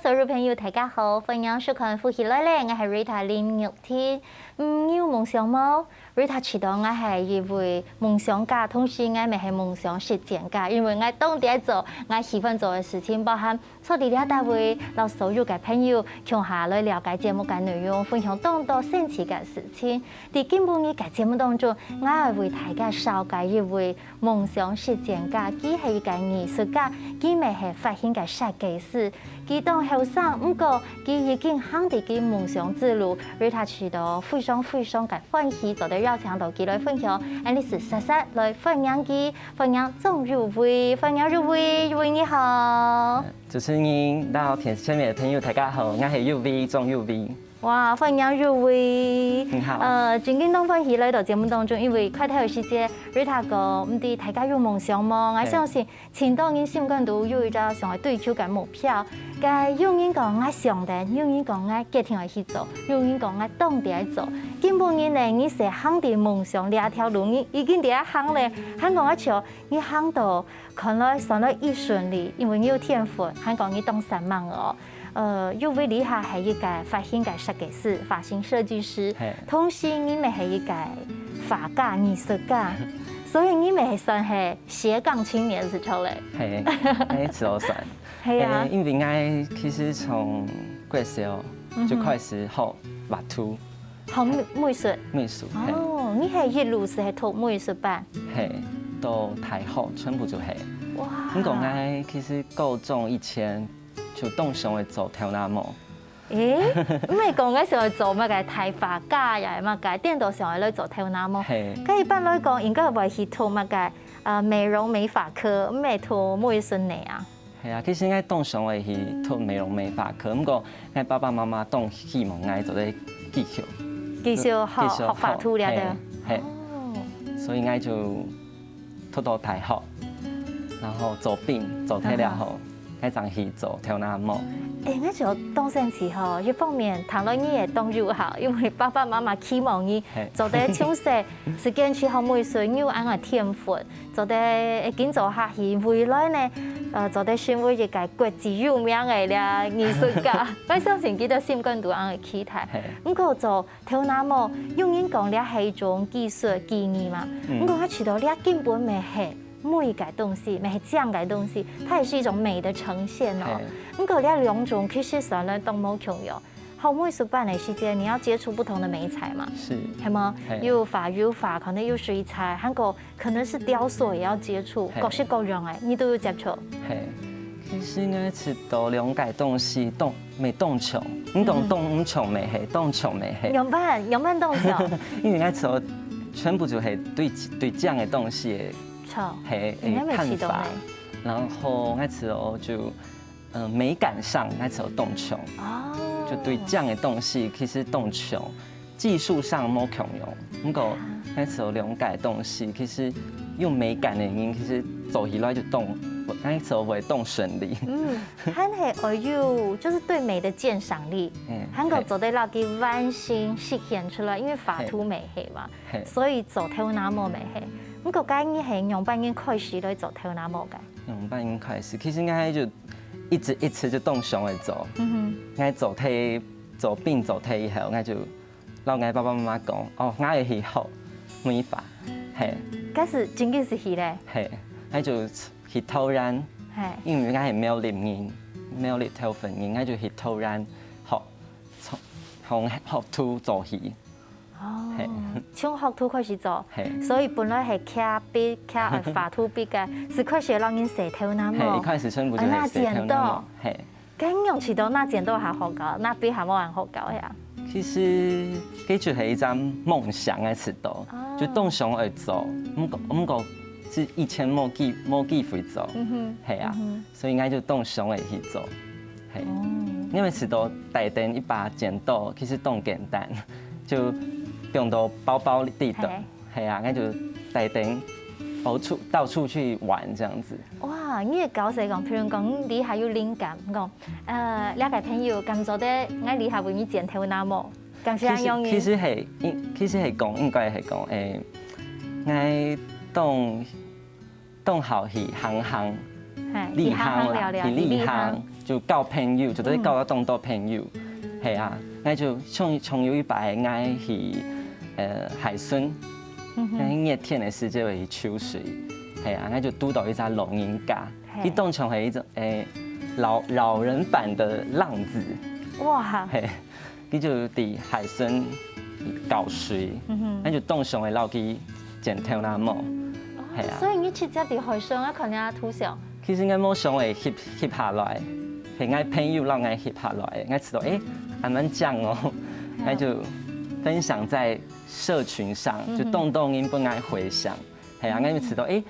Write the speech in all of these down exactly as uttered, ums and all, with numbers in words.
所有朋友，大家好，歡迎收看《福氣來了》，𠊎係Rita林玉婷。嗯，你有夢想無？Rita知道𠊎係一位夢想家，同時𠊎乜係夢想實踐家，因為𠊎當多做𠊎喜歡做个事情，包含坐在這搭位，摎所有个朋友共下來了解節目个內容，分享當多新奇个事情。在今晡日个節目當中，𠊎愛為大家紹介一位夢想實踐家，佢係一個藝術家，佢乜係髮型个設計師。佢當後生，毋過佢已經行在佢夢想之路，Rita知道非常非常个歡喜，做得邀請到佢來分享。恁樣就煞煞來歡迎佢，歡迎鍾育維，歡迎育維，育維你好。主持人，摎電視前面个朋友，大家好，𠊎係育維，鍾育維。 哇，歡迎育維！你好。呃，真經當歡喜來到節目當中，因為開頭个時節，Rita講，毋知大家有夢想無？𠊎相信，盡多人心肝肚有一隻想愛追求个目標。該有人講𠊎想得，有人講𠊎決定愛去做，有人講𠊎當得愛做。今晡日呢，你係行在夢想這條路，你已經在該行咧，還講𠊎笑，你行到看來算來已順利，因為你有天分，還講你當煞猛哦。 呃，育維這下係一個髮型个設計師，髮型設計師，同時你乜係一個畫家、藝術家，所以你乜係算係斜槓青年係著咧。係，係，係算。係啊。因為𠊎其實從國小就開始學畫圖。學美術。美術，係。哦，你係一路係係讀美術班？係，到大學全部就係。哇！毋過𠊎其實高中以前 就當想愛做頭那毛。誒，毋係講𠊎想愛做麼个大畫家也係麼个，顛倒想愛來做頭那毛。係。該一般來講，應該會去讀麼个，呃，美容美髮科，毋係讀美術呢啊？係啊，其實𠊎當想愛去讀美容美髮科，毋過𠊎爸爸媽媽當希望𠊎做得繼續，繼續學，繼續學畫圖了，對。係，係。哦。所以𠊎就 讀到大學，然後做兵，做忒了後，該正去做頭那毛。誒，𠊎就當生趣吼，一方面談論你个當有效，因為爸爸媽媽期望你做得從細時間去學美術，你有恁个天分，做得緊做下去，未來呢，呃，做得成為一個國際有名个這藝術家。𠊎相信佢兜心肝肚恁个期待。毋過做 頭那毛，有人講這係一種技術技藝嘛，毋過𠊎知道這根本乜係美个東西，乜係靚个東西，它也是一種美的呈現哦。毋過這兩種其實算來當無共樣。學美術班个時節，你要接觸不同的媒材嘛，係嗎？有畫油畫，可能有水彩，還過 可能是雕塑也要接觸，各式各樣个，你都有接觸。係，其實𠊎試著兩個東西當，乜當像，毋講當毋像乜係，當像乜係。仰般，仰般當像？因為𠊎試著全部就係對，對靚个東西个，係，看法。然後𠊎試著就 呃，美感上，𠊎試著當像。哦。就對靚个東西其實當像，技術上無共樣。毋過，𠊎試著兩個東西，其實有美感个人，其實做起來就當，𠊎試著會當順利。嗯，還係愛有，就是對美的鑑賞力，還過做得摎佢完成實現出來，因為畫圖乜係嘛，所以做頭那毛乜係。毋過，該你係仰般人開始來做頭那毛个？ 仰般開始，其實𠊎就一直一直就當想愛做。𠊎做忒，做兵做忒以後，𠊎就摎𠊎爸爸媽媽講，哦，𠊎愛去學美髮，係。該時正經係去咧？係，𠊎就去桃園，係。因為𠊎係苗栗人，苗栗頭份人，𠊎就去桃園學，從，從學徒做起。 哦，從學徒開始做，所以本來係徛筆、徛畫圖筆个，係開始摎人洗頭那毛。係，一開始全部就係洗頭那毛。啊，那剪刀。係。該仰試著那剪刀還好搞，那筆還無恁好搞呀？其實，該就係一張夢想个試著，就當想愛做，毋過，毋過係以前無機，無機會做。係啊。 所以𠊎就當想愛去做。係，因為試著帶等一把剪刀，其實當簡單，就放到包包裡底。係啊，𠊎就帶等到處，到處去玩這樣子。哇，你个教授講，譬如講，你這下有靈感，講，呃，這個朋友敢做得，𠊎這下為你剪頭那毛，敢係恁樣个？其實，其實係，應，其實係講，應該係講，誒，𠊎當 當好去行行，係，旅行啦，去旅行，去旅行。就交朋友，就做得交到當多朋友。係啊，𠊎就像像有一擺𠊎去呃海脣，𠊎去熱天个時節會去泅水，係啊，𠊎就堵到一隻老人家，佢當像係一種誒老老人版的浪子，哇，係，佢就在海脣搞水，𠊎就當想會摎佢剪頭那毛，係啊。所以你直接在海上啊，看人家圖像。 其實𠊎無想會翕翕下來，係𠊎朋友摎𠊎翕下來，𠊎知道誒，還蠻靚哦，𠊎就分享在社群上，就當多人分𠊎回響，係啊，𠊎就知道誒，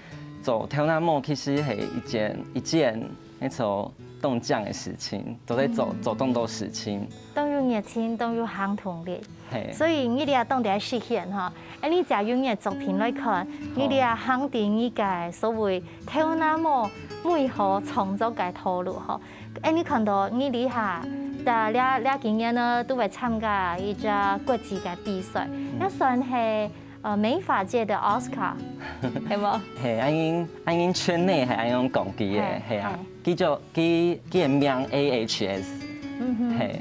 做頭那毛其實係一件一件，𠊎做當靚个事情，都在做做當多事情，當有熱情，當有行動力。 係。所以你這當得實現吼。恁你就用你个作品來看，你這行在你个所謂頭那毛美好創作个道路吼。恁你看到你這下，這這這幾年呢，都會參加一隻國際个比賽，也算係呃美髮界的奧斯卡，係無？係，恁樣恁樣圈內係恁樣講佢个，係啊，佢就佢佢个名A H S，係，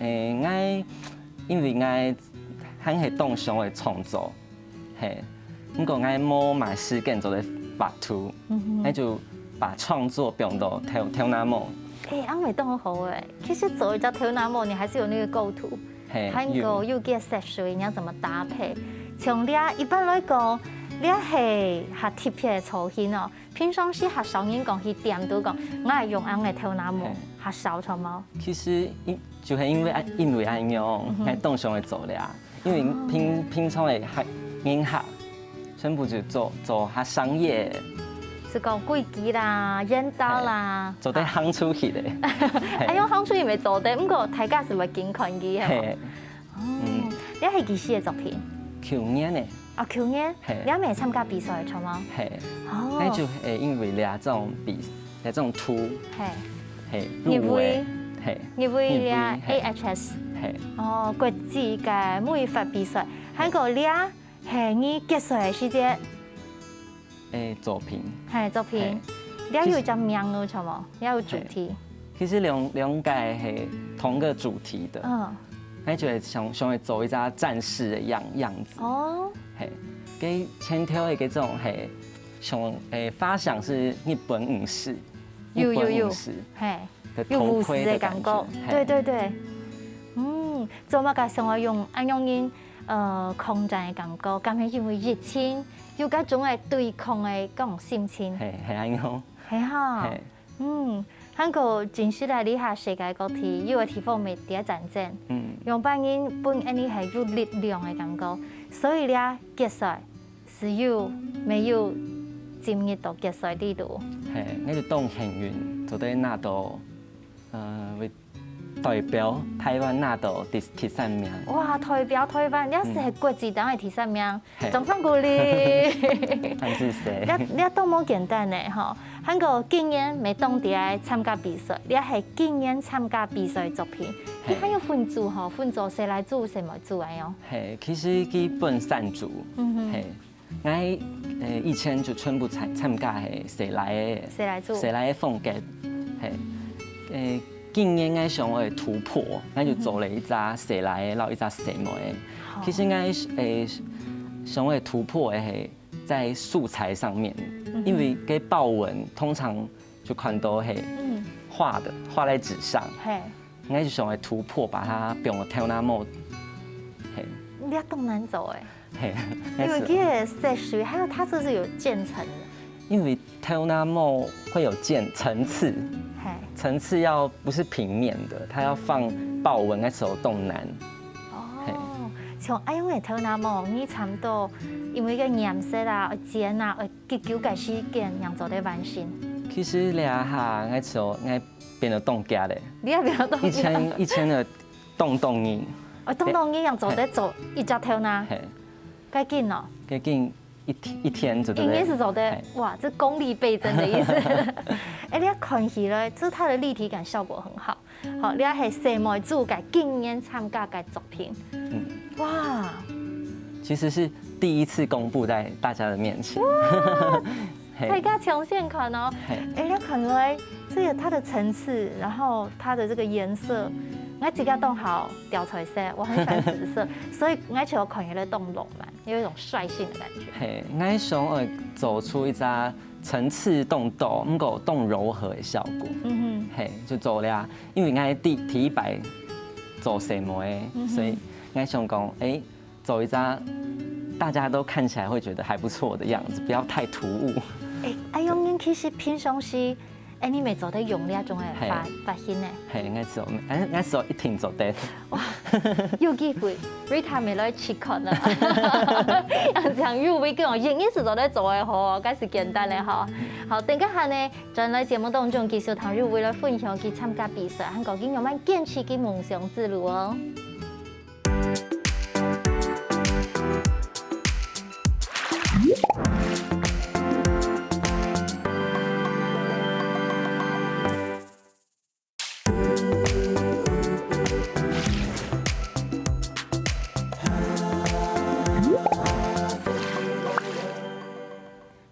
誒，𠊎因為𠊎 還係當想愛創作，係。毋過𠊎無麼个時間做得畫圖，𠊎就把創作放到頭頭那毛。哎，恁樣會當好哎。其實做一隻頭那毛，你還是有那個構圖，係，還有有个色水，你要怎麼搭配？像這一般來講，這係較特別个造型哦。平常時較少人講去店都講，𠊎愛用恁樣个頭那毛，較少，著無？其實因就係因為恁因為恁樣，𠊎當想愛做這。 因為平平常个客人客，全部就做做較商業，係講規矩啦、緣投啦，做得行出去个。哎，用行出去乜做得，毋過大家係會緊看佢，係無？係。哦，這係幾時个作品？舊年个。啊，舊年，係。你還未參加比賽，著無？係。哦，該就係因為這種比這種圖，係。係，入圍，入圍，係，入圍這入圍，係。A H S。 係。哦，國際个美髮比賽，還過這係你結束个時節。誒，作品。係，作品。係。這有一隻名哦，著無？這有主題。其實兩兩個係同個主題个。嗯。𠊎就係想想愛做一隻戰士个樣樣子。哦。係，該前頭个該種係想誒發想係日本武士，有有有，日本武士。係。 个頭盔个感覺。有武士个感覺。係。對對對。嗯，做麼个想愛用恁樣个呃抗戰个感覺，敢係因為疫情有該種个對抗个該種心情？係係恁樣。係哈。係。嗯，還過真實个這下世界各地有个地方乜在戰爭，嗯，樣般人分𠊎俚係有力量个感覺，所以這結束 係有乜有進入到決賽裡肚？係，𠊎就當幸運，做得拿到，呃，會代表台灣拿到第第三名。哇，代表台灣，這係國際上个第三名，係。掌聲鼓勵。恁仔細。這這當無簡單呢，吼。還過今年乜當在參加比賽，這係今年參加比賽作品。係。佢還有分組吼，分做細倈組、細妹組恁樣。係，其實佢分三組，嗯哼。係。 𠊎，呃，以前就全部參參加係細倈个，細倈組。細倈个風格，係，呃，今年𠊎想愛突破，𠊎就做了一隻細倈个，然後一隻細妹个。好。其實𠊎，呃，想愛突破个係在素材上面，因為該豹紋通常就看到係畫个，畫在紙上，係。 應該是想要突破，把它變成頭那毛。嘿，你要動難走哎。嘿，因為這個色水，還有它這是有漸層的。因為頭那毛會有漸層次，嘿，層次要不是平面的，它要放豹紋的時候動難。哦，像恁樣个頭那毛，你差不多因為个顏色啊、剪啊，愛幾久个時間，正做得完成？其實這下，𠊎就𠊎 變到當遽咧。你也變到當遽。以前以前个當當日，哦，當當日樣做得做一隻頭那，嘿，該緊哦。該緊一天一天做得。一日是做得，嘿，哇，這功力倍增的意思。哎，你看起來，就是它的立體感效果很好。好，你還係細妹子个今年參加个作品，嗯，哇，其實是第一次公布在大家的面前。哇，嘿，大家搶先看哦。嘿，哎，你看來。这个它的层次，然后它的这个颜色，我自家当好调彩色，我很喜欢紫色，所以我就看起来当浪漫，有一种率性的感觉。嘿，𠊎想要做出一只层次当多，毋过当柔和的效果。嗯嘿，就做了，因为𠊎第第一擺做細妹，嗯哼所以𠊎想讲，哎，做一只大家都看起来会觉得还不错的样子，不要太突兀。哼，哎，哎，永英其实平常时，哎，你乜做得用这种的发发型呢？嘿，应该是有，应该是有一定做得。有机会，Rita乜來試看啊。像Ruby講，一定是做得做得好，該是簡單的吼。好，等一下呢，轉來節目當中，繼續同Ruby來分享佢參加比賽，還有佢仰般堅持佢夢想之路哦。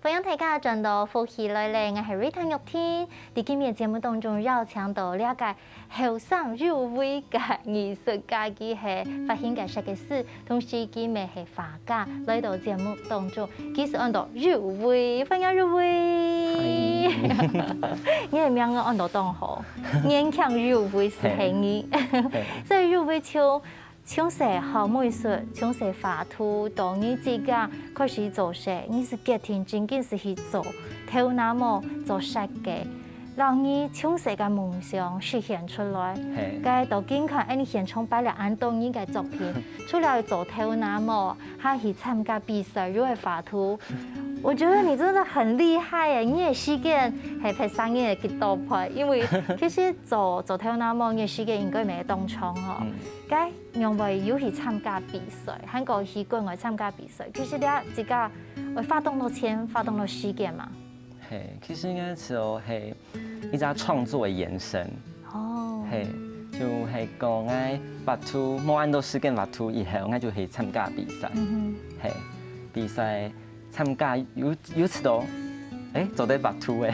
歡迎大家轉到福氣來了，𠊎係Rita玉婷。在今日節目當中，邀請到這個後生有為个藝術家，佢係髮型个設計師，同時佢乜係畫家，來到節目當中，佢係安到有為，歡迎有為。你个名安到當好，年輕有為係你。所以有為就從細學美術，從細畫圖，到你自家開始做事，你係決定正經係去做頭那毛，做設計。 讓你從細个夢想實現出來。嘿該到今看，哎，你現場擺了恁多你个作品，除了做頭那毛，還去參加比賽，又會畫圖。我覺得你真的很厲害耶！你个時間係別儕人个幾多倍，因為其實做做頭那毛，你个時間應該無當長哦。嗯該仰會有去參加比賽，還過去國外參加比賽，其實你自家會花當多錢，花當多時間嘛。嘿，其實應該就係一隻創作的延伸。哦，嘿，就係講𠊎畫圖，無恁多時間畫圖以後，𠊎就去參加比賽。嗯嘿，比賽參加有有一到，哎，做得畫圖誒，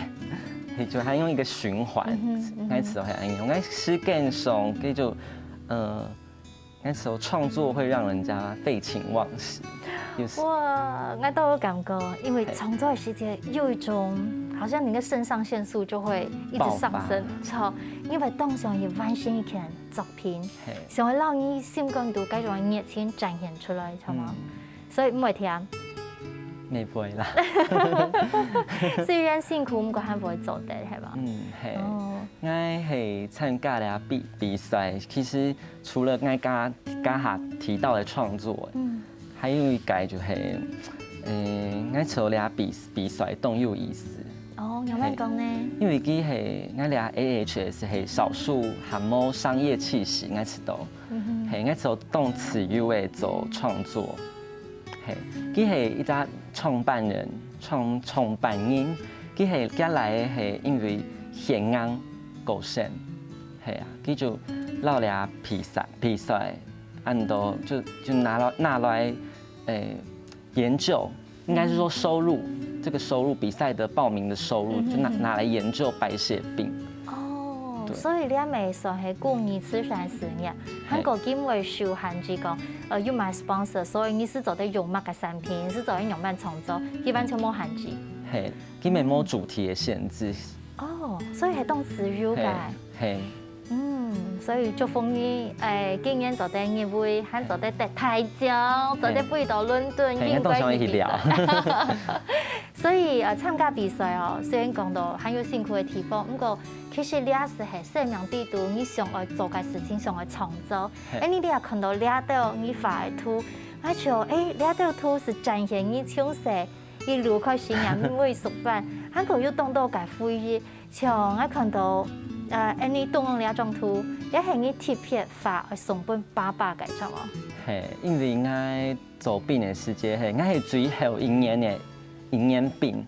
嘿，就還用一個循環，嗯哼嗯哼𠊎就係恁樣，𠊎時間上，佢就，呃， 那時候創作會讓人家廢寢忘食，就是哇，我都有感覺，因為創作的時節有一種，好像你的腎上腺素就會一直上升，爆發超，因為當想要完成一件作品，嘿，想要讓你心肝肚該種熱情展現出來，知道嗎？嗯，所以毋會停，你不會啦，雖然辛苦，毋過還毋會做得，係吧？嗯，嘿，哦，𠊎係參加了比比賽，其實除了𠊎剛剛下提到的創作，嗯，還有一個就係，誒，𠊎做了比比賽當有意思，哦，仰般講呢？因為佢係𠊎了A H S係少數還無商業氣息，𠊎知道，嗯嘿，𠊎做當自由的做創作，嘿，佢係一隻創辦人，創創辦人，佢係佢來係因為血癌過身，嘿啊，佢就留了比賽比賽，恁多就就拿來拿來，誒，研究，應該是說收入，這個收入比賽的報名的收入就拿拿來研究白血病，哦，對所以你也算係公益慈善事業，還過佢無受限制講，呃，有買 sponsor，所以你係做得用麼个產品，你係做得用麼个創作，佢完全無限制。嘿，佢乜無主題的限制，哦，所以還當自由个。嘿，嗯，所以祝福你，誒，今年做得入圍，還做得得大獎，做得飛到倫敦，嘿，應該到時候一起聊。所以呃，參加比賽哦，雖然講到還有辛苦个地方，毋過其實你也係係生命裡肚你想愛做个事情，想愛創造。嘿誒，你你也看到這兜你畫个圖，𠊎就誒，這兜圖係展現你從細一路開始念美術班，還過有當多个回憶。像𠊎看到，呃，誒，你當中這張圖，也係你特別畫愛送分爸爸个，知道嗎？嘿，因為𠊎做兵的時節，嘿，𠊎係最後一年的一年兵，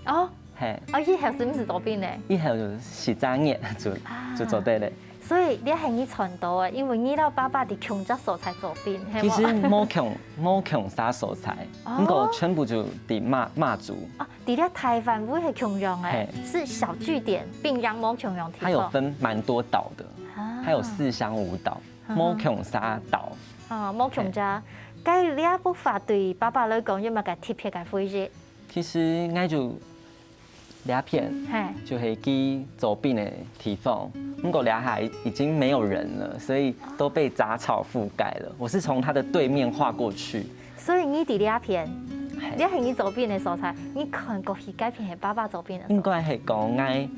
哦，嘿，哦，以後係毋係做兵呢？以後就十隻月就啊就做得了。所以這係你賺到个，因為你摎爸爸在共隻所在做兵，係無？其實無共，無共儕所在，哦。毋過全部就在馬，馬祖。哦，在這臺灣會係共樣个，嘿。是小據點，並無共樣地方。它有分蠻多島的，啊。還有四鄉五島，嗯哼。無共儕島。哦，無共儕。嘿。該這幅畫對爸爸來講有麼个特別个回憶？其實𠊎就 這片，嘿。就係佢做兵个地方。毋過這下已經沒有人了，所以都被雜草覆蓋了。我是從它的對面畫過去。所以你在這片，嘿。這係你做兵个所在，你看過去該片係爸爸做兵个所在。應該係講𠊎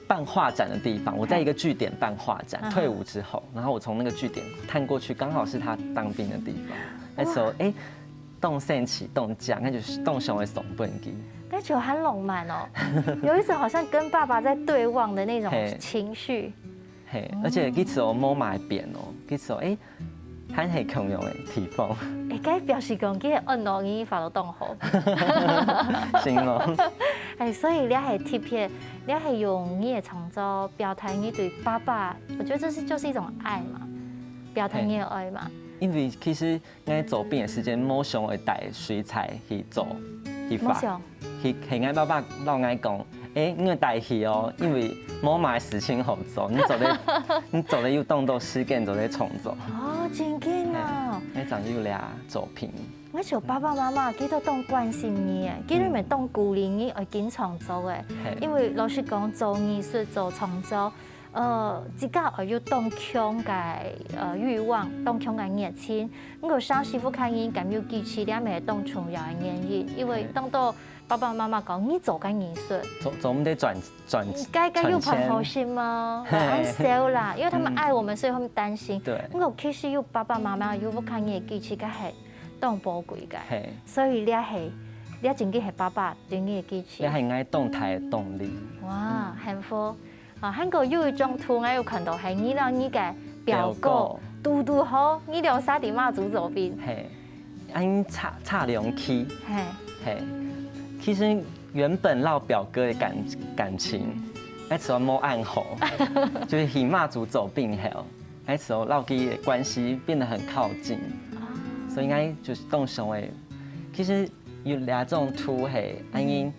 辦畫展的地方，我在一個據點辦畫展，嘿。退伍之後，然後我從那個據點看過去，剛好是他當兵的地方。那時候，哇。欸， 當生趣，當靚，該就當想愛送分佢。該就很浪漫哦，有一種好像跟爸爸在對望的那種情緒。嘿，而且佢就無麼个變哦，佢就，欸，還係共樣个地方。欸，該表示講，佢个安樂你畫到當好。行哦。欸，所以這係特別，這係用你个創作表達你對爸爸，我覺得這是，就是一種愛嘛，表達你个愛嘛。因為其實 𠊎做兵个時間，無想愛帶水彩去做，去畫。無想。去，係𠊎爸爸摎𠊎講，欸，你愛帶去哦，因為無麼个事情好做，你做得，你做得有當多時間做得創作。哦，真緊哦。嘿，𠊎正有這作品。𠊎想爸爸媽媽佢兜當關心你欸，佢兜乜當鼓勵你愛緊創作欸。嘿。因為老實講，做藝術、做創作， 呃，自家愛有當強个，呃，慾望，當強个熱情。毋過，上師傅看你敢有支持，這乜係當重要个原因，因為當多爸爸媽媽講，你做个藝術，做，做毋得賺，賺，該，該有辦法先嗎？賺錢。嘿。很少啦，因為他們愛我們，嗯。所以他們擔心。對。毋過，其實有爸爸媽媽有看你个支持，該係當寶貴个。嘿。所以，這係，這真正係爸爸對你个支持。這係𠊎當大个動力。哇，幸福。 啊，還過有一張圖，𠊎有看到係你摎你个表哥，表哥。堵堵好，你兩儕在馬祖做兵。嘿，恁樣差，差兩期。嘿。嘿，其實原本摎表哥个感，感情，該時候無恁好，就是去馬祖做兵後，該時候摎佢个關係變得很靠近。哦。所以𠊎就係當想欸，其實有這種圖係，恁樣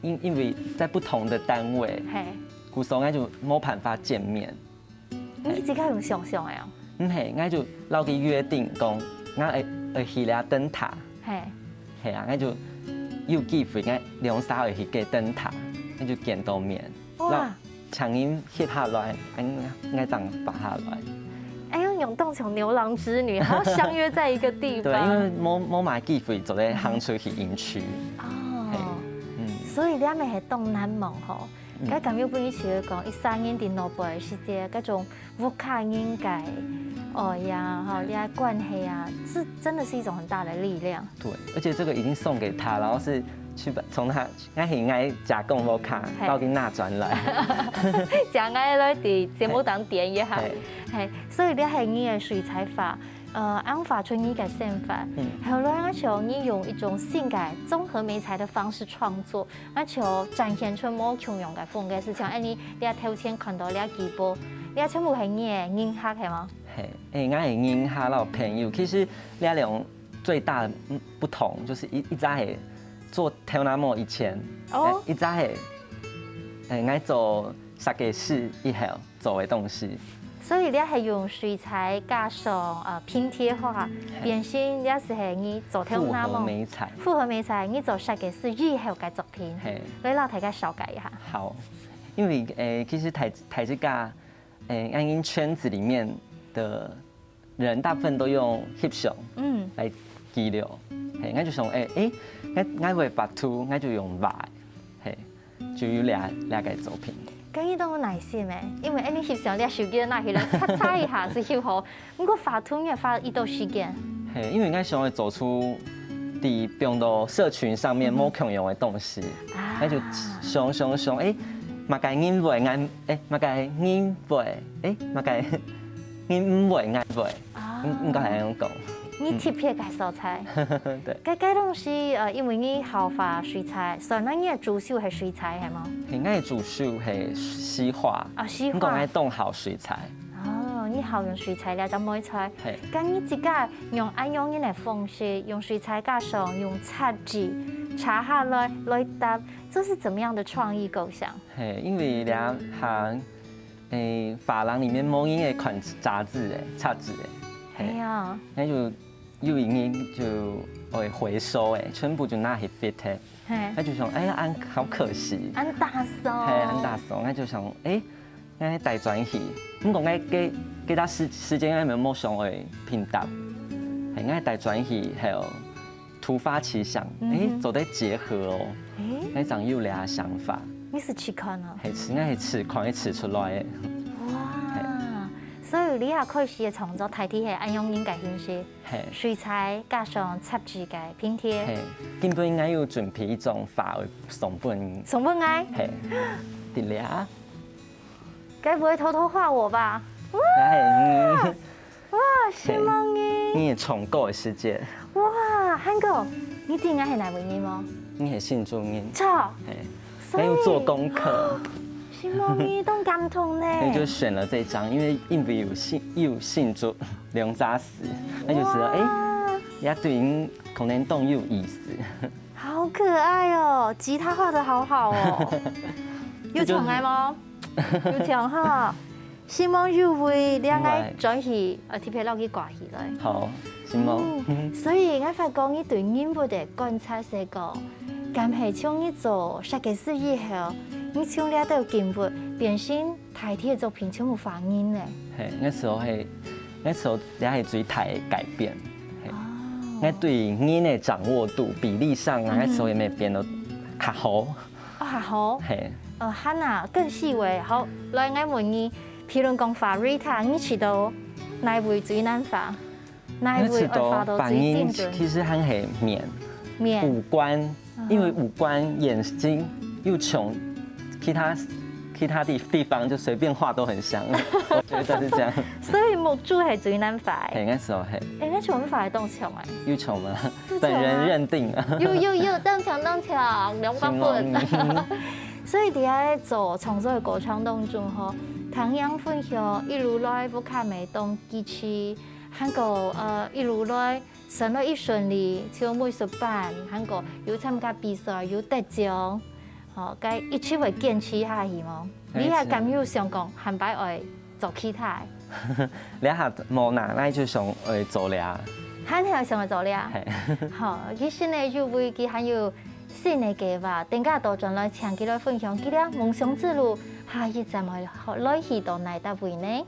因，因為在不同的單位，嘿。故所𠊎就無辦法見面。你自家用想像个哦？毋係，𠊎就摎佢約定講，𠊎愛，愛去這燈塔。嘿。係啊，𠊎就有機會，𠊎兩儕愛去該燈塔，𠊎就見到面。哇。請人翕下來，𠊎，𠊎正發下來。哎喲，用當像牛郎織女，還要相約在一個地方。對，因為無，無麼个機會做得行出去營區。哦。嘿，嗯。所以這乜係當難忘吼。嗯。該敢有分你試過講，一儕人在外背个世界，該種屋下人个愛呀，吼，嗯。這關係啊，是真的是一種很大的力量。對，而且這個已經送給他，然後是去把，從他 𠊎係𠊎姐公屋下，嘿。到底拿轉來。請𠊎來在節目當中點一下。嘿。嘿，所以這係你个水彩畫，呃，恁畫出你个想法。嗯。後來𠊎想你用一種新个綜合媒材的方式創作，𠊎想展現出無共樣个風格，係像恁呢，你頭前看到這幾部，這全部係你个人客係無？嘿，欸，𠊎係人客摎朋友，其實這兩 最大的，嗯，不同，就是一，一隻係做頭那毛以前，哦。欸，一隻係，欸，𠊎做設計師以後做个東西。所以這係用水彩加上，呃，拼貼畫，嘿。變成這係你做頭那毛。複合媒材。複合媒材，你做設計師以後个作品。嘿。來摎大家紹介一下。好，因為，欸，其實大，大自家，欸，𠊎等圈子裡面的 人大部分都用翕相，嗯。來記錄。嘿，𠊎就想，欸，欸，𠊎，𠊎會畫圖，𠊎就用畫，嘿，就有這，這個作品。該你當有耐心欸，因為恁呢翕相，你手機拿起來，咔嚓一下就翕好。毋過畫圖你愛花幾多時間？嘿，因為𠊎想要做出在放到社群上面，嗯哼。無共樣个東西，啊。𠊎就想想想，欸，麼个人會，𠊎，欸，麼个人會，欸，麼个人毋會，𠊎會。 啊。應，應該係恁樣講。你特別个所在。對，該該東西，呃，因為你好畫水彩，所以你个主修係水彩，係無？係，𠊎个主修係西畫，啊，西畫。毋過𠊎當好水彩。哦，你好用水彩了，就無錯。係，該你自家用恁樣个方式，用水彩加上用擦紙，擦下來來搭，這是怎麼樣的創意構想？係，因為這下，誒，畫廊裡面無人會看雜誌誒，雜誌誒，係，哎呀，那就有一日就會回收誒，全部就拿去fit誒，嘿，那就想，哎呀，恁好可惜，恁打掃，係，恁打掃，那就想，哎，那帶轉去，毋過該該該段時時間，𠊎無想會拼搭，係，𠊎帶轉去，還有突發奇想，嗯哼哎，做得結合哦，誒，該正有這想法，你係試看哦。係試，𠊎係試看，係試出來誒，哇，所以你也開始个創作大體係恁樣應該形式，係。水彩加上雜誌个拼貼，係，今晡日𠊎有準備一張畫送分你。送分𠊎，係，對了，該不會偷偷畫我吧？係，哇，承蒙你！你也重構的世界，哇，漢哥，你知𠊎係哪位人無？你係新竹人，著，係，所以還有做功課，承蒙你，當感動呢。所以就選了這張，因為因為有新有新竹兩隻字，那就覺得哎，哇，也對你可能當有意思。好可愛哦，吉他畫得好好哦。有唱來無？有唱哈。希望有位戀愛轉去，呃，特別落去掛起來。好，承蒙。嗯，所以𠊎發覺你對人物个觀察係講，敢係像你做設計師以後，你像這兜人物變成大體个作品全部畫人呢？係，那時候係，那時候也係最大的改變。係，哦，那對人的掌握度、比例上啊，嗯那時候也沒變得較好。哦，還好。係，呃，Hannah更細微。好，來，𠊎問你，譬如講畫Rita，你試著哪位最難畫？哪位愛畫到最精準？其實還係面、面。五官，因為五官、眼睛又像其他其他地地方就隨便畫都很像，我覺得是這樣。所以目珠係最難畫个。係，那時候係。哎，那像畫个當像哎。又像嗎？又像啊本人認定啊。有有有，當像當像，兩百分。承蒙。所以在做創作个過程當中吼，聽人分享一路來屋下妹當支持，還過呃一路來順來一順利，像美術班，還過有參加比賽，有得獎，吼，該一直會堅持下去無？你也敢有想講，下擺愛做其他个？這下無啦，那就想愛做這。還係想愛做這？係。好，其實呢，有位佢還有新个計劃，等下倒轉來請佢來分享佢个夢想之路，下一站愛來去到哪搭位呢？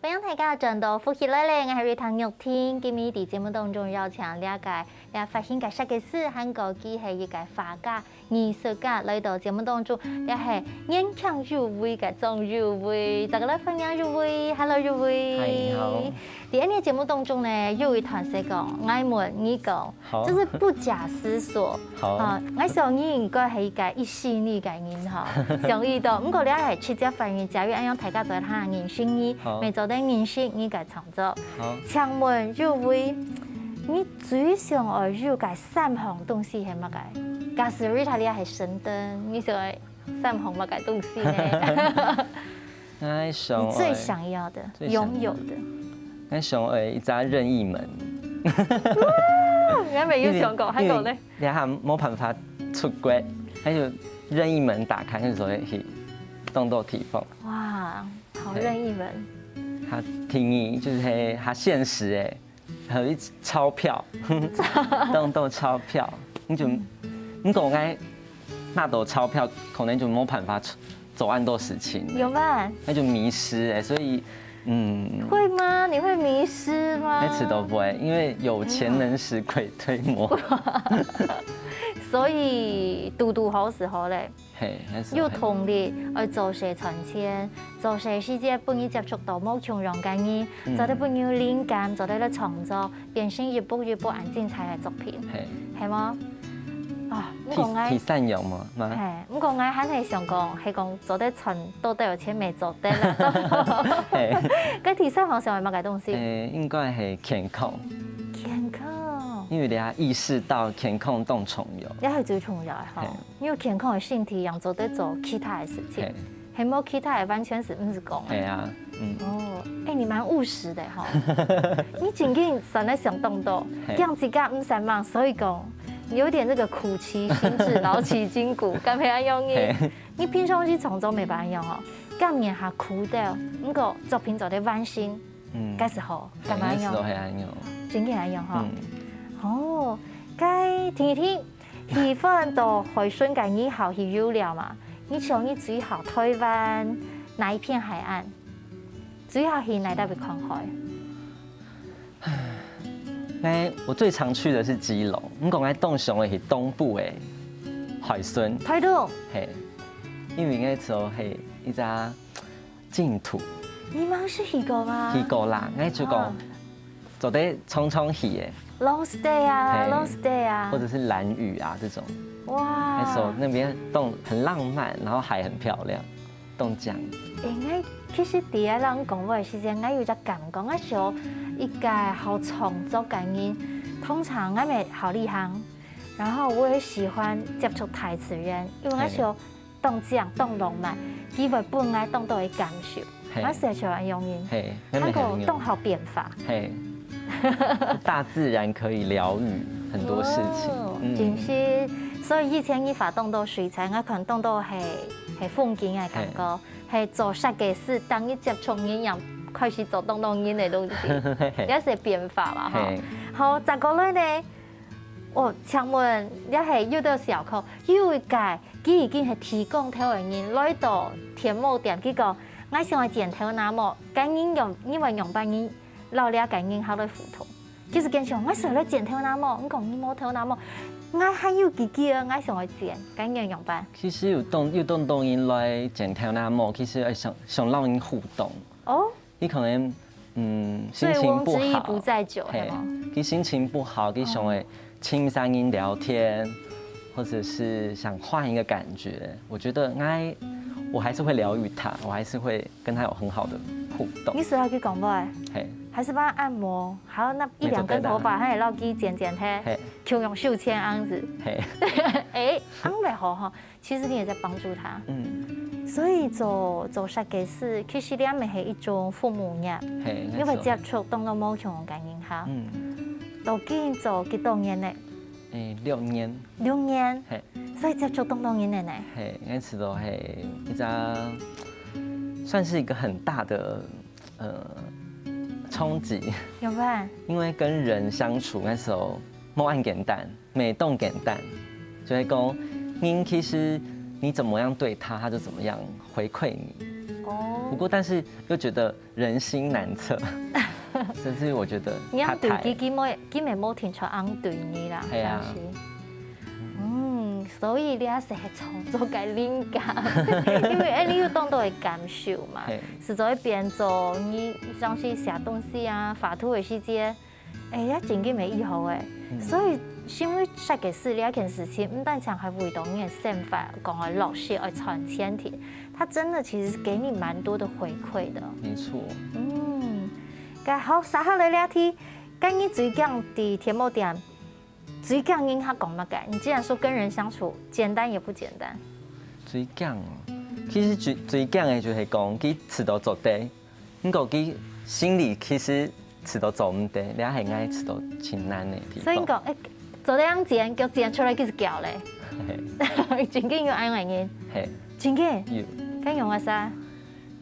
歡迎大家轉到福氣來了，𠊎係Rita玉婷。今日在節目當中邀請這个這發型个設計師，還過佢係一个畫家、藝術家，來到節目當中，這係年輕有為个張有為。大家來歡迎有為，Hello有為。嗨，你好。在今日節目當中呢，有一段時間，𠊎問你講，好。就是不假思索，好。啊，𠊎想你應該係一个一心一意个人哈，想遇到。毋過你還係直接反應，假如恁樣大家做得認識你，好。也做得認識你个創作。好。請問有為，你最想愛有个三項東西係麼个？假使Rita你係神燈，你想愛三項麼个東西呢？𠊎想你最想要的、最想要擁有的。𠊎想愛一隻任意門。你還沒有想過，還有呢？你還無辦法出國，還有任意門打開，就可以去當多地方。哇，好任意門。較便宜，就是較現實誒，還有一支鈔票，當多鈔票，你就，你講該拿到鈔票，可能就無辦法做做恁多事情。有嗎？那就迷失誒，所以，嗯，會嗎？你會迷失嗎？一直都不會，因為有錢能使鬼推磨。所以堵堵好時候咧，係，該時候係。有動力，愛做事賺錢，做事時節分你接觸到無共樣个人，嗯。做得分你有靈感，做得來創作，變成一步一步恁精彩个作品，係。係無？啊，毋過𠊎，第，第三樣嘛，嘛。係，毋過𠊎還係想講，係講做得賺到底有錢無做得啦。係。該第三項想愛麼个東西？誒，應該係健康。健康。因為你要意識到健康當重要。這係最重要个吼。係。 你有健康个身體，正做得做其他个事情。係。係無其他个，完全係毋使講个。係啊，嗯。哦，誒，你蠻務實个吼。你真經算得想當多，係。驚自家毋使忙，所以講，你有點這個苦其心志，勞其筋骨，敢係恁樣呢？係。你平常時創作無辦法樣哦，敢然下苦的，毋過作品做得完成，嗯。該時候，敢係恁樣？係，該時候係恁樣。真經恁樣吼。嗯。哦，該停一停， 喜歡到海脣个日頭去遊尞嘛？你想你最好台灣哪一片海岸？最好去哪搭位看海？那我最常去的是基隆，毋過𠊎當想的是東部的海脣。台東。係，因為該時候係一隻 淨土。你毋係去過嗎？去過啦，𠊎就講，啊。做得常常去个。Long stay啊，係。Long stay啊。或者是蘭嶼啊這種。哇。那時候那邊都很浪漫，然後海很漂亮，當靚。誒，𠊎其實第一人講話个時間，𠊎有隻感覺，𠊎想一個好創作个人，通常𠊎會好旅行，然後我也喜歡接觸大自然，因為𠊎想 當靚、當浪漫，佢會分𠊎當多个感受。係。𠊎係像恁樣人，係，𠊎乜係恁樣。還過當好變化。係。大自然可以療癒很多事情。哦，嗯。真係。所以以前你畫當多水彩，𠊎看當多係，係風景个感覺，係。係做設計師，當你接觸人，也開始做當多人个東西，係。也係變化嘛，吼。係。好，再過來呢， 哦，請問，這係有兜笑科，有一個，佢已經係剃光頭个人，來到天母店，佢講，𠊎想愛剪頭那毛，該人用，你會用辦法摎這個人好來互動。其實佢想，𠊎想來剪頭那毛，你講你無頭那毛，𠊎還有幾支啊，𠊎想愛剪，該人用辦法。其實有當，有當多人來剪頭那毛，其實愛想，想摎人互動。哦。 佢可能，嗯，心情不好。醉翁之意不在酒，係，係無？佢心情不好，佢想愛尋儕人聊天，或者是想換一個感覺，我覺得應該，我還是會療癒他，我還是會跟他有很好的互動。你係愛去講話？係。還是幫他按摩？還有那一兩根頭髮，還得摎佢剪剪，係，係。就用手牽恁樣子。係。誒，恁樣會好吼。 其實你也在幫助他。嗯。所以做，做設計師，其實這也係一種服務業，係，你會接觸當多無共个人哈。沒錯。嗯。到今做幾多年呢？誒，六年。六年。係。所以接觸當多人了呢。係，應該係都係一隻，算是一個很大的，呃，衝擊。有吧？因為跟人相處那時候，無恁簡單。 無當簡單，就係講，人其實你怎麼樣對他，他就怎麼樣回饋你。哦。不過，但是又覺得人心難測，甚至我覺得他太，你恁樣對佢，佢無，佢乜無定著恁樣對你啦，係啊。但是，嗯，所以這係創作个靈感，因為，誒，你有當多个感受嘛，係。實在變做你像是寫東西啊、畫圖个時節， 誒，也真个無以後誒。嗯。所以，身為設計師這件事情，毋單淨係為到你个生活，講愛落實、愛賺錢个，它真的其實是給你蠻多的回饋的。沒錯。嗯，該好，接下來這題，該你最驚在天母店，最驚人家講麼个？你既然說跟人相處簡單也不簡單。最驚哦，其實最，最驚个就係講，佢試著做得， 毋過佢心裡其實試著做毋得，這係𠊎試著盡難个地方。所以你講，誒，做得恁樣剪，叫剪出來就是搞咧。係。真个有恁樣个人？係。真个？有。該用个啥？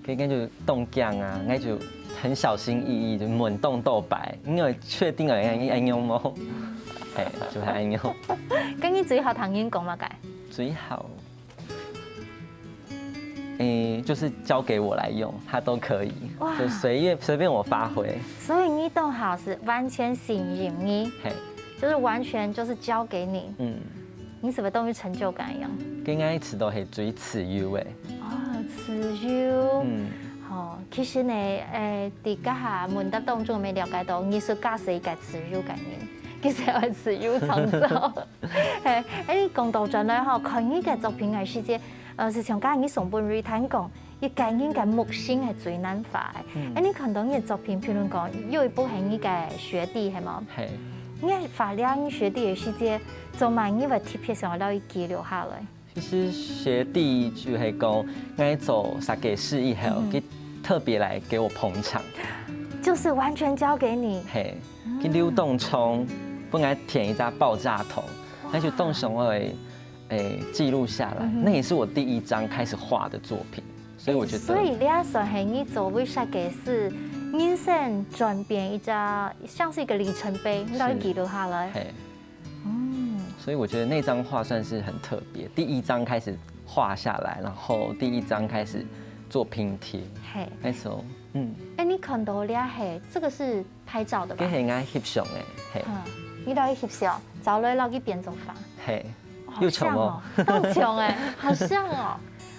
該，該就當驚啊，𠊎就很小心翼翼，就問當多擺，因為確定愛恁，恁樣無？係，就係恁樣。該你最好同人講麼个？最好 誒，就是交給我來用，它都可以，哇。就隨便，隨便我發揮。所以你當好係完全信任你，係。就是完全就是交給你。嗯。你係毋係當有成就感一樣？該𠊎一直都係最自由个。哦，自由。嗯。好，其實呢，誒，在這下問答當中，𠊎了解到藝術家係一個自由个人，其實愛自由創作。嘿，誒，你講倒轉來吼，看你个作品个時節，呃，係像剛才你上本瑞談講，一個人个目性係最難畫个。嗯。誒，你看到你个作品，譬如講，有一部分你个學弟，係無？嘿。你个畫了你學弟个時節，做麼你會特別想要摎佢記錄下來？ 其實學弟就係講，𠊎做設計師以後，嗯。佢特別來給我捧場。就是完全交給你。嘿，嗯。佢留當長，分𠊎填一隻爆炸頭，哇。那就當想愛，誒，記錄下來。嗯哼。那也是我第一張開始畫的作品，所以我覺得所以這算係你作為設計師人生轉變一隻，像是一個里程碑，你摎佢記錄下來。是。嘿。 嗯。所以我覺得那張畫算是很特別，第一張開始畫下來，然後第一張開始做拼貼。嘿。那時候，嗯。誒，你看到這係，這個是拍照的吧？這係𠊎翕相个，嘿。嗯，你摎佢翕相，照落摎佢變做畫。嘿，好像哦，又像哦。當像誒，好像哦，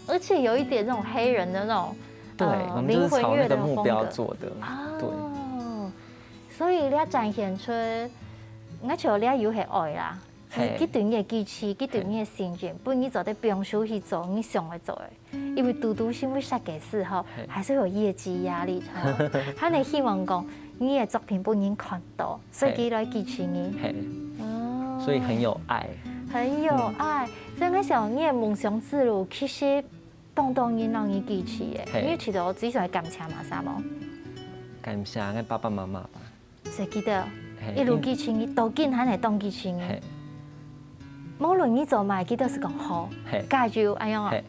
而且有一點那種黑人的那種，對，呃，我們就是朝那個目標做的。靈魂樂的風格。對。哦。 所以這展現出，𠊎想這又係愛啦，嘿。佢對你个支持，佢對你个信任，嘿。分你做得放手去做你想愛做个。因為堵堵身為設計師吼，嘿。還係有業績壓力吼，還係希望講你个作品分人看到，所以嘿。佢來支持你。嘿。哦。所以很有愛。很有愛。嗯。所以𠊎想你个夢想之路其實 當多人摎你支持个，嘿。你有試著最想愛感謝麼儕無？感謝𠊎爸爸媽媽吧。係佢兜，嘿，一路支持你，到今還係當支持你。嘿。無論你做麼个，佢兜係講好，嘿。加油，恁樣哦。嘿。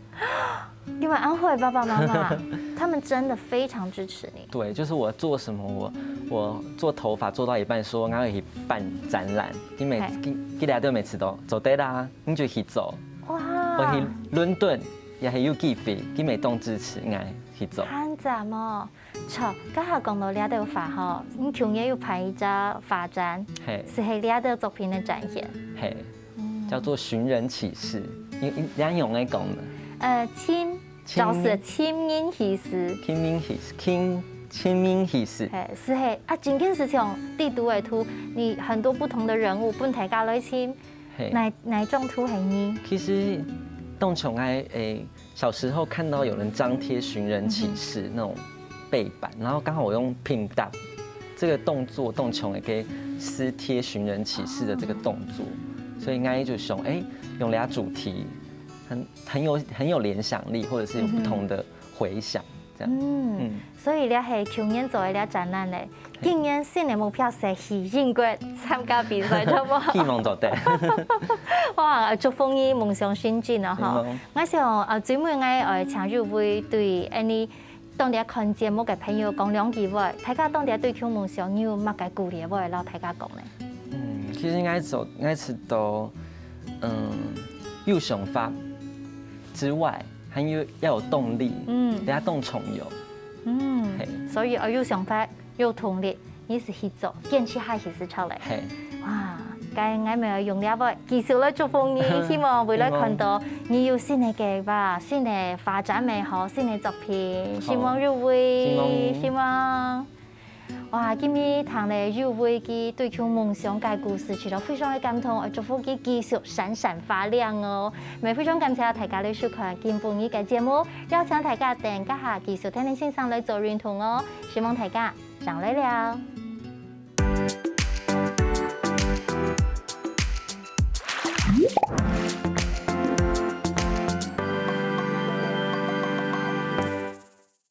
你有恁好个爸爸媽媽，他們真的非常支持你。對，就是我做什麼，我，我做頭髮做到一半，說𠊎愛去辦展覽，佢每，嘿。佢，佢兜每次都做得啦，你就去做。哇。我去倫敦， 也係有機會，佢乜當支持𠊎去做。還讚哦！著，頭下講到這兜畫吼，你舊年有辦一隻畫展，嘿。係係這兜作品个展現。嘿，嗯。叫做尋人啟事，你，你仰般講呢？呃，尋，尋，就是尋人啟事。尋人啟事，尋，尋人啟事。嘿，係係，啊，真經係像地圖个圖，你很多不同的人物分大家來尋，嘿。哪，哪種圖係你？其實，當像𠊎，誒， 小時候看到有人張貼尋人啟事那種背板，嗯哼。然後剛好我用拼貼這個動作，當像一個撕貼尋人啟事的這個動作，所以𠊎就想，誒，用這主題，很，很有，很有聯想力，或者是有不同的回響，這樣。嗯，嗯。所以這係舊年做个這展覽咧， 今年新个目標係去英國參加比賽，著無？希望做得。哇，祝福你夢想成真啊，吼！希望。𠊎想，呃，最尾𠊎愛請Yu Wei對恁呢當在看節目个朋友講兩句話，大家當在追求夢想，你有麼个鼓勵話摎大家講呢？嗯，其實𠊎做，𠊎知道，嗯，有想法之外，還有，要有動力，嗯。也當重要。嗯，嘿。所以，呃，有想法， 有動力，你就去做，堅持下去就著咧。嘿。哇，該𠊎乜愛用這話繼續來祝福你，希望未來看到你有新个計畫、新个發展也好、新个作品，好。希望入圍，希望。希望。哇，今日聽了Yu Wei佢追求夢想个故事，其實非常个感動，也祝福佢繼續閃閃發亮哦。也非常感謝大家个收看今晡日个節目，邀請大家等一下繼續聽林先生來做運動哦，希望大家 正來尞。